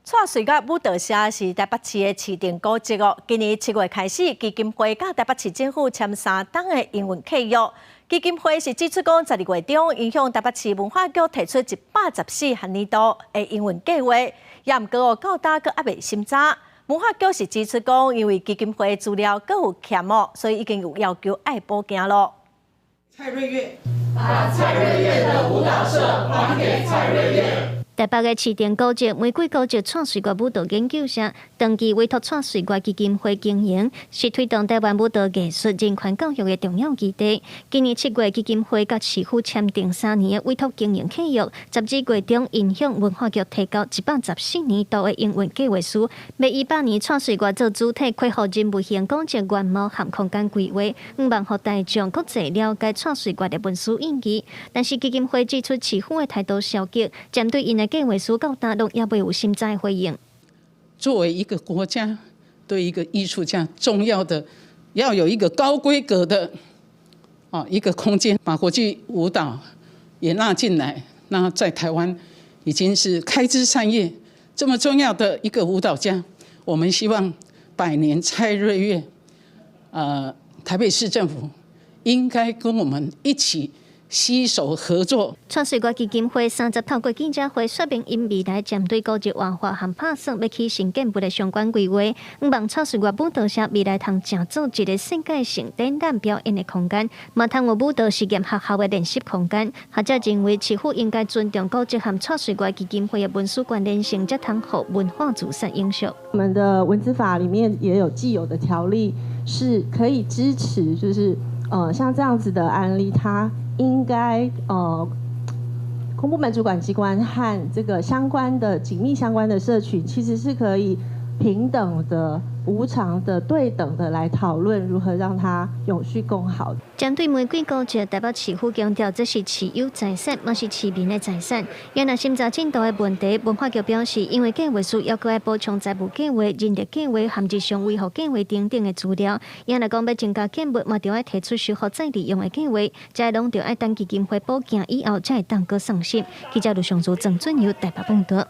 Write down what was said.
蔡穗月舞蹈社是台北市的市定古蹟哦。今年7月開始，基金會佮台北市政府簽3冬的營運契約。基金會是指出講，12月中，𪜶向台北市文化局提出114項年度的營運計劃，也毋過哦，到今閣猶未審查。文化局是指出講，因為基金會資料閣有欠哦，所以已經有要求愛補件囉。蔡瑞月，把蔡瑞月的舞蹈社還給蔡瑞月。台北的市定古蹟玫瑰古蹟蔡穗月舞蹈研究社，長期委託蔡穗月基金會經營，是推動台灣舞蹈藝術人權教育的重要基地。今年7月，基金會佮市府簽訂3年的委託經營契約，12月中，𪜶向文化局提交114年度的營運計劃書，欲以百年蔡穗月做主體，恢復人物型古蹟原貌和空間規劃，向望予大眾閣濟了解蔡穗月的文史意義。但是基金會指出，市府的態度消極，針對𪜶的計劃書到今攏猶未有審查的回應。作為一個國家，對一個藝術家重要的，要有一個高規格的一個空間，把國際舞蹈也納進來。那在台灣已經是開枝散葉，這麼重要的一個舞蹈家，我們希望百年蔡瑞月，台北市政府應該跟我們一起攜手合作。蔡穗月基金會三十透過記者會說明，𪜶未來針對古蹟活化和拍算欲起新建物的相關規劃，向望蔡穗月舞蹈社未來通成做一個世界性展覽表演的空間，嘛通有舞蹈實驗學校的練習空間。學者認為，市府應該尊重古蹟和蔡穗月基金會的文史關聯性，才通予文化資產永續。我們的文資法裡面也有既有的條例，是可以支持，就是像這樣子的案例，它應該公部門主管機關和這個相關的緊密相關的社群，其實是可以平等的、無償的、對等的來討論如何讓它永續共好。針對玫瑰古蹟，台北市府強調，這是市有財產，嘛是市民的財產。若審查進度的問題，文化局表示，因為計劃書猶閣愛補充財務計劃、人力計劃和日常維護計劃等等的資料。若講欲增加建物，嘛著愛提出修復再利用的計劃，這攏著愛等基金會補件以後，才會當閣送審。記者盧尚祖、鄭俊友台北報道。